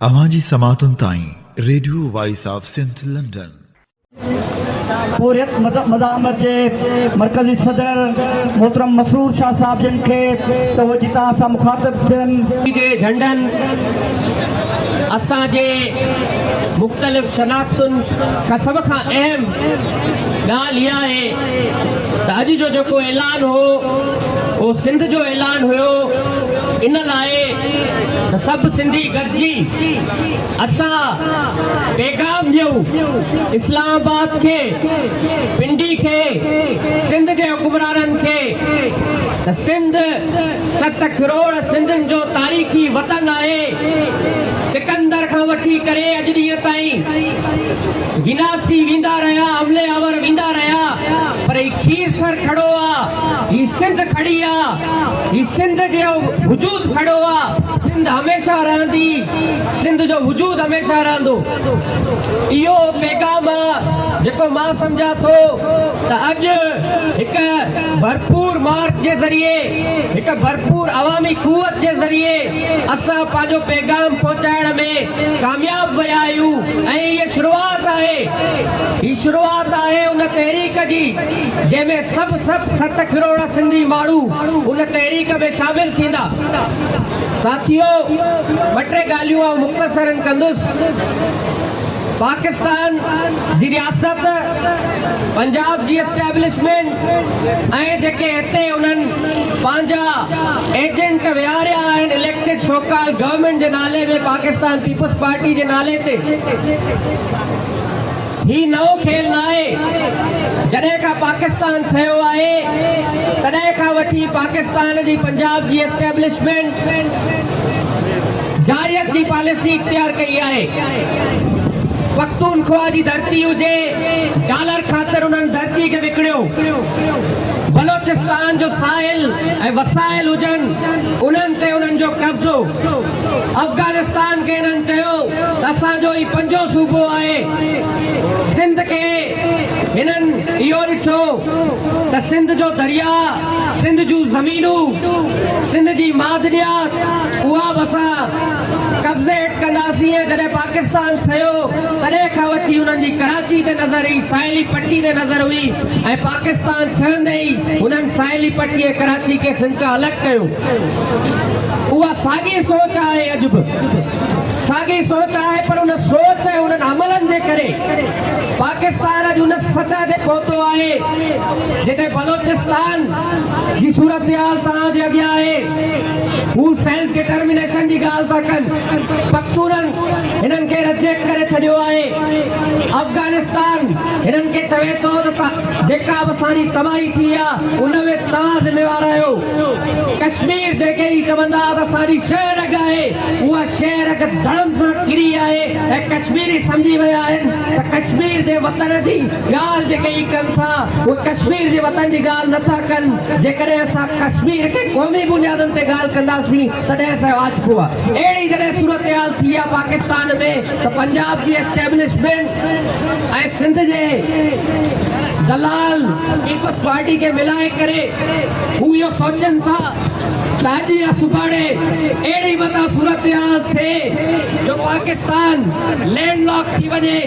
اوهان جي سماعتن تائين radio voice of Sindh London. پورهيت مزاحمت جي مرڪزي صدر محترم مسرور شاهه صاحب جن کي ته اهي جي توهان سان مخاطب ٿين. جي جهنڊن اسان جي مختلف شناختن کان سڀ کان اهم ڳالهه اها آهي ته اڄ جو جيڪو اعلان هو اهو سنڌ جو اعلان هيو ان لاء ته سڀ سنڌي گڏجي اسان پيغام ڏيون اسلام آباد کي، پنڊي کي، سنڌ جي حڪمرانن کي ته سنڌ 7 ڪروڙ سنڌين جو تاريخي وطن آهي، سڪندر کان وٺي ڪري اڄ ڏينهن تائين ويناسي ويندا رهيا، حملي آور ويندا رهيا پر هي کيرٿر کڙو آ، هي سنڌ کڙي آ، هي سنڌ جو وجود کڙو آ، سنڌ هميشه رهندي. سنڌ جو وجود هميشه رهندو. اهو پيغام آ جيڪو مان سمجهان ٿو ته اڄ هڪ ڀرپور مارچ جي ذريعي، هڪ ڀرپور عوامي قوت جي ذريعي اسان پنهنجو پيغام پهچائڻ ۾ ڪامياب ويا آهيون ۽ هيء شروعات آهي. هي شروعات آهي ان تحريڪ جي جنهن ۾ سڀ سڀ 7 ڪروڙ سنڌي ماڻهو ان تحريڪ ۾ شامل ٿيندا. ساٿيو! ٻه ٽي ڳالهيون آئون مختصراً ڪندس. پاڪستان جي رياست، پنجاب جي اسٽيبلشمينٽ ۽ جيڪي هتي انهن پنهنجا ايجنٽ ويهاريا آهن اليڪٽيڊ سوڪال گورنمينٽ جي نالي ۾ پاڪستان پيپلز پارٽي جي نالي تي، هي نئون کيل ناهي، جڏهن کان پاڪستان ٺهيو آهي تڏهن کان وٺي پاڪستان جي پنجاب جي اسٽيبلشمينٽ جارحيت جي پاليسي اختيار ڪئي آهي. پختونخوا جي ڌرتي هجي ڊالر خاطر انهن ڌرتي کي وڪڻيو، بلوچستان جو ساحل ۽ وسائل هجن انهن تي انهن جو قبضو. افغانستان کي هنن چيو ته اسان جو هي پنجون صوبو آهي، سنڌ کي هنن اهو ڏٺو ته سنڌ جو درياء، سنڌ جون زمينون، سنڌ جي معدنيات اها به اسان قبضي هيٺ ڪنداسين ۽ جڏهن پاڪستان ٺهيو تڏهن کان وٺي هنن جي ڪراچي تي نظر هئي، ساحلي پٽي تي نظر هئي ۽ پاڪستان ٺهندي ئي هنن ساحلي پٽي ۽ ڪراچي کي سنڌ کان الڳ ڪيو. اها ساڳي سوچ آهي اڄ به ساڳي سوچ آهي پر ان سوچ ۽ انهن عملن جي ڪري پاڪستان اڄ ان سطح تي پهتو آهي جتي بلوچستان جي صورتحال توهان جي اڳيان آهي هو سيلف ڊٽرمينيشن جي ڳالهه ٿا ڪن پختونن هنن کي رجيڪٽ ڪري ڇڏيو آهي افغانستان هنن کي چوي ٿو ته جيڪا به اسان جي تباهي ٿي آهي ان ۾ توهان ذميوار آهيو. ڪشمير جيڪي هي چوندا ها ته اسان جي شهه رڳ آهي، اها شهه رڳ ڌڙم سان ڪري آهي ۽ ڪشميري سمجهي ويا آهن ته ڪشمير جي وطن جي ڳالهه جيڪي هي ڪن ٿا اهي ڪشمير جي وطن جي ڳالهه نه ٿا ڪن، جيڪڏهن اسان ڪشمير کي قومي بنيادن تي ڳالهه ڪنداسين تڏهن اسان جو آجپو آهي. اهڙي جڏهن صورتحال ٿي آهي پاڪستان ۾ ته پنجاب جي اسٽيبلشمينٽ ۽ سنڌ جي دلال پيپلز پارٽي کي ملائي ڪري هو اهو سوچن ٿا ته اڄ يا سڀاڻي اهڙي متان صورتحال ٿئي جو پاڪستان لينڊ لاڪ ٿي وڃي،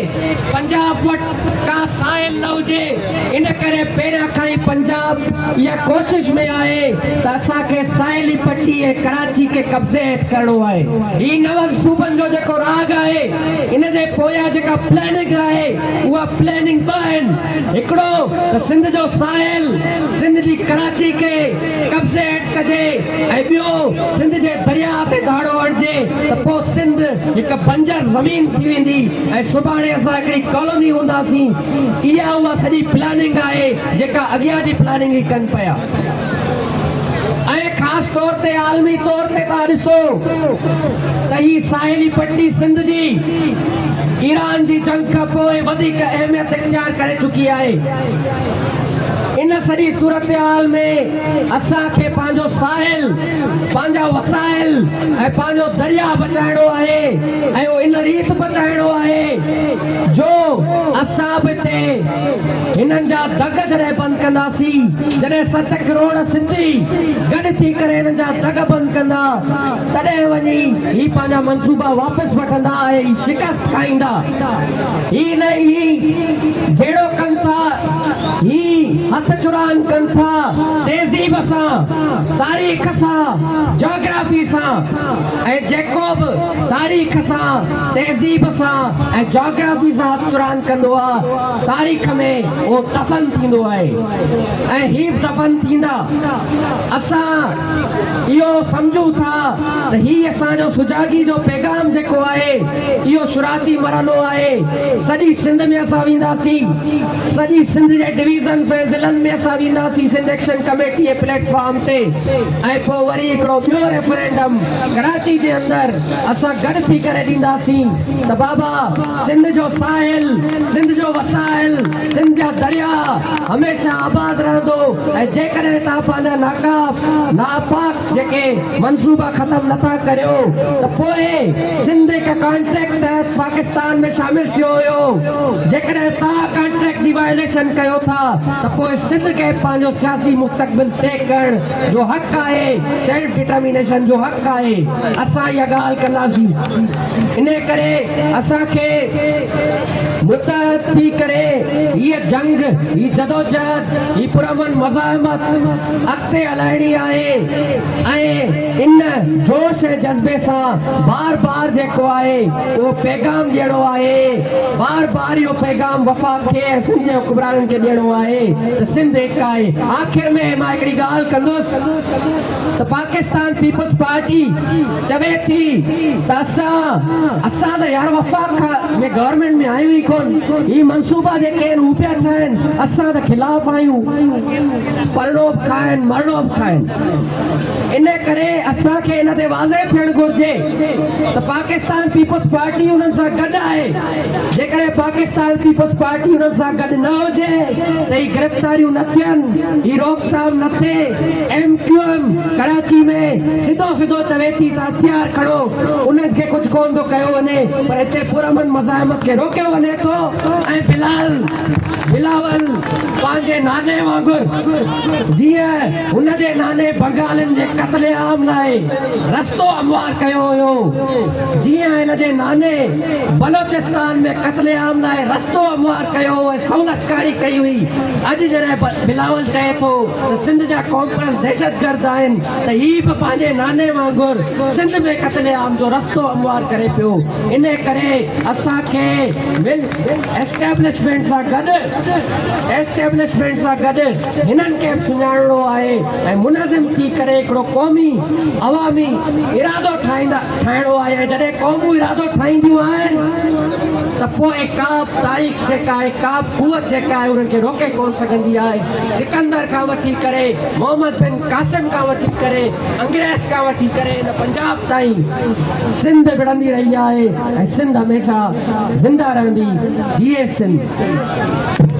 پنجاب وٽ ڪا ساحل نه هجي، ان ڪري پهريان کان ئي پنجاب اها ڪوشش ۾ آهي ته اسان کي ساحلي پٽي ۽ ڪراچي کي قبضي هيٺ ڪرڻو آهي. هي نون صوبن جو جيڪو راڳ آهي ان جي پويان جيڪا پلاننگ آهي اها پلاننگ ٻه آهن، هڪڙو ته سنڌ جو ساحل، سنڌ جي ڪراچي کي قبضي هيٺ ڪجي ۽ ٻيو سنڌ جي درياهه تي ڌاڙو هڻجي ته پوء سنڌ هڪ بنجر زمين ٿي ويندي ۽ سڀاڻي اسان هڪڙي ڪالوني هونداسين. اها اها سڄي پلاننگ آهي جيڪا اڳيان جي پلاننگ هي ڪن پيا ۽ خاص طور تي عالمي طور تي توهان ڏسو ته هي ساحلي پٽي سنڌ جي ايران جي جنگ کان پوء وڌيڪ اهميت اختيار ڪري چڪي آهي. ان ان سڄي صورتحال ۾ اسان کي پنهنجو ساحل، پنهنجا وسائل ۽ پنهنجو درياء بچائڻو آهي ۽ اهو ان ريت بچائڻو آهي جو اسان به هتي هنن جا دڳ جڏهن بند ڪنداسين، جڏهن 7 ڪروڙ سنڌي گڏ ٿي ڪري هنن جا دڳ بند ڪندا، تڏهن وڃي هي پنهنجا منصوبا واپس وٺندا ۽ هي شڪست کائيندا. هي نه هي جهيڙو ڪن ٿا، هي هٿ چراند ڪن ٿا، تهذيب سان، تاريخ سان، جاگرافي سان ۽ جيڪو به تاريخ سان، تهذيب سان ۽ جاگرافي سان هٿ چراند ڪندو آ، تاريخ ۾ اهو دفن ٿيندو آهي ۽ هي به دفن ٿيندا. اسان اهو سمجهون ٿا ته هي اسان جو سجاڳي جو پيغام جيڪو آهي اهو شروعاتي مرحلو آهي. سڄي سنڌ ۾ اسان وينداسين، سڄي سنڌ جي ڊويزنز ۽ ضلعن ۾ اسان وينداسين سنڌ ايڪشن ڪميٽي جي پليٽ فارم تي ۽ پوء وري هڪڙو ٻيو ريفرينڊم ڪراچي جي اندر اسان گڏ ٿي ڪري ڏينداسين ته بابا سنڌ جو ساحل، سنڌ جو وسائل، سنڌ جا درياء هميشه آباد رهندو ۽ جيڪڏهن توهان پنهنجا ناڪاف، ناپاڪ جيڪي منصوبا ختم نه ٿا ڪريو ته پوء سنڌ هڪ ڪانٽريڪٽ تحت پاڪستان ۾ شامل ٿيو هيو، جيڪڏهن توهان ڪانٽريڪٽ جي وائوليشن ڪيو ٿا ته پوء سنڌ کي پنهنجو سياسي مستقبل طئي ڪرڻ جو حق آهي، سيلف ڊٽرمينيشن جو حق آهي، اسان اها ڳالهه ڪنداسين. انهيء ڪري اسان کي متحد ٿي ڪري هيء جنگ، هي جدوجهد، هي پرامن مزاحمت اڳتي هلائڻي آهي ۽ ان جوش ۽ جذبي سان بار بار جيڪو آهي اهو پيغام ڏيڻو آهي، بار بار اهو پيغام وفاق کي ۽ سنڌ جي حڪمرانن کي ڏيڻو آهي ته سنڌ هڪ آهي. آخر ۾ مان هڪڙي ڳالهه ڪندس ته پاڪستان پيپلز پارٽي چوي ٿي ته اسان اسان ته يار وفاق کان ۾ گورنمينٽ ۾ آهيون ئي ڪون هي منصوبا جيڪي آهن هو پيا ٺاهن اسان ته خلاف آهيون پرڻو به کائن مرڻو به کائن ان ڪري اسان کي ان تي واضح ٿيڻ گهرجي ته پاڪستان پيپلز پارٽي انهن سان گڏ آهي جيڪڏهن پاڪستان پيپلز پارٽي انهن سان گڏ نه هجي ته هي گرفتاريون نه ٿين هي روڪٿام نه ٿئي ايم ڪيو ايم ڪراچي ۾ سڌو سڌو چوي ٿي ته هٿيار کڻو، انهن کي ڪجهه ڪونه ٿو ڪيو وڃي پر هتي پرامن مزاحمت کي روڪيو وڃي ٿو ۽ بلال بلاول پنهنجي ناني وانگر جيئن هن جي ناني بنگالين جي قتل عام لاء رستو هموار ڪيو هيو جيئن هن جي ناني بلوچستان ۾ قتل عام لاء رستو هموار ڪيو هو ۽ سهولتڪاري ڪئي هئي اڄ جڏهن بلاول چئي ٿو ته سنڌ جا قومپرست دهشتگرد آهن ته هي به پنهنجي ناني وانگر سنڌ ۾ قتل عام جو رستو هموار ڪري پيو انهي ڪري اسان کي ول ايسٽيبلشمينٽ سان گڏ ايسٽيبلشمينٽ سان گڏ هنن کي به سڃاڻڻو آهي ۽ منظم ٿي ڪري هڪڙو قومي عوامي ارادو ٺاهيندا ٺاهڻو آهي ۽ جڏهن قومون ارادو ٺاهينديون آهن ته پوء ڪا به تاريخ جيڪا آهي ڪا به قوت جيڪا آهي انهن کي روڪي ڪونه سگهندي آهي. سڪندر کان وٺي ڪري محمد بن قاسم کان وٺي ڪري انگريز کان وٺي ڪري هن پنجاب تائين سنڌ وڙهندي رهي آهي ۽ سنڌ هميشه زنده رهندي. جيئي سنڌ.